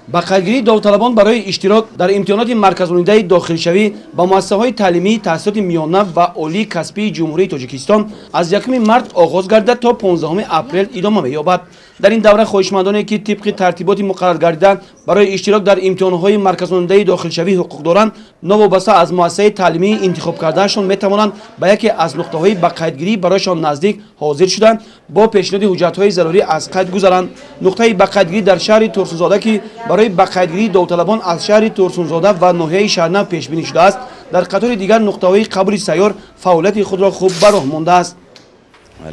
Ба қайдгирии довталабон барои иштирок дар имтиҳоноти марказонидаи дохилшавӣ ба муассисаҳои таълимии таҳсилоти миёна ва олии касбии Ҷумҳурии Тоҷикистон аз 1 март оғоз гардида то 15 апрел идома меёбад. Дар ин давра хоҳишмандоне, ки тибқи тартиботи муқаррар гардида барои иштирок дар имтиҳонҳои марказонидаи дохилшавӣ ҳуқуқ доранд, новобаста аз муассисаи таълимии интихоб кардаашон метавонанд ба яке аз нуқтаҳои ба қайдгирӣ барояшон наздик ҳозир шуда, бо пешниҳоди ҳуҷҷатҳои зарурӣ аз қайд гузаранд. Нуқтаи ба қайдгирӣ дар шаҳри Турсунзода, ки барои ба қайдгирии довталабон аз шаҳри Турсунзода ва ноҳияи Шаҳрнав пешбинӣ шудааст, дар қатори дигар нуқтаҳои қабули сайёр фаъолияти худро хуб ба роҳ мондааст.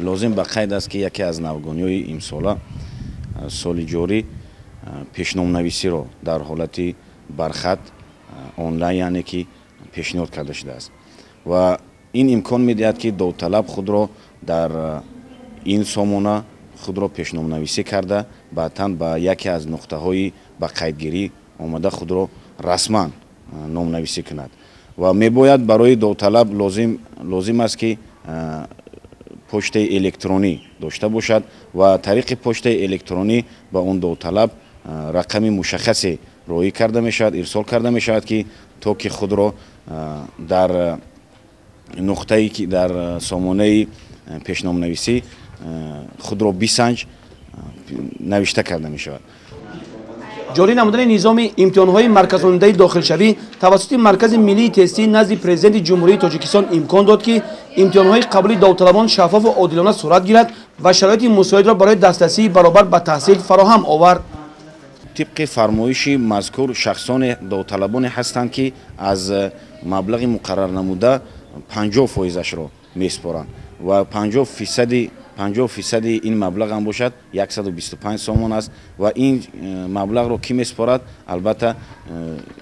Лозим ба қайд аст, ки яке аз навгониҳои имсола, соли ҷорӣ, пешномнависиро дар ҳолати бархат онлайн, яъне ки пешниҳод карда шудааст ва ин имкон медиҳад, ки довталаб худро дар ин сомона худро пешномнависӣ карда, баъдтан ба яке аз нуқтаҳои ба қайдгирӣ омада худро расман номнависӣ кунад. Ва мебояд барои довталаб лозим аст, ки почтаи электронӣ дошта бошад ва тариқи почтаи электронӣ ба он довталаб рақами мушаххасе роҳӣ карда мешавад, ирсол карда мешавад, ки то ки худро дар нуқтае, ки дар сомонаи пешномнависӣ худро бисанҷ навишта карда мешавад. Ҷорӣ намудани низоми имтиҳонҳои марказонидаи дохилшавӣ тавассути Маркази миллии тестӣ назди Президенти Ҷумҳурии Тоҷикистон имкон дод, ки имтиҳонҳои қабули довталабон шаффофу одилона сурат гирад ва шароити мусоидро барои дастрасии баробар ба таҳсил фароҳам овард. Тибқи фармоиши мазкур, шахсоне довталабоне ҳастанд, ки аз маблағи муқаррарнамуда 50 фоизашро месупоранд ва 50 фисади ин маблағ ҳам бошад 125 сомон аст. Ва ин маблағро кӣ месупорад? Албатта,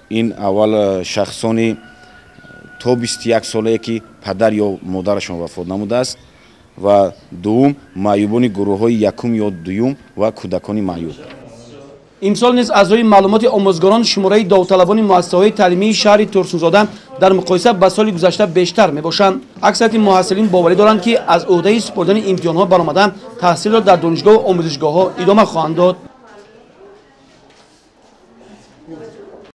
ин аввал шахсони то 21 солае, ки падар ё модарашон вафот намудааст, ва дуввум маъюбони гурӯҳҳои якум ё дуюм ва кӯдакони маъюб. Имсол низ аз рӯи маълумоти омӯзгорон шумораи довталабони муассисаҳои таълимии шаҳри Турсунзода дар муқоиса ба соли гузашта бештар мебошанд. Аксарияти муҳассилин боварӣ доранд, ки аз ӯҳдаи супоридани имтиҳонҳо баромада, таҳсилро дар донишгоҳу омӯзишгоҳҳо идома хоҳанд дод.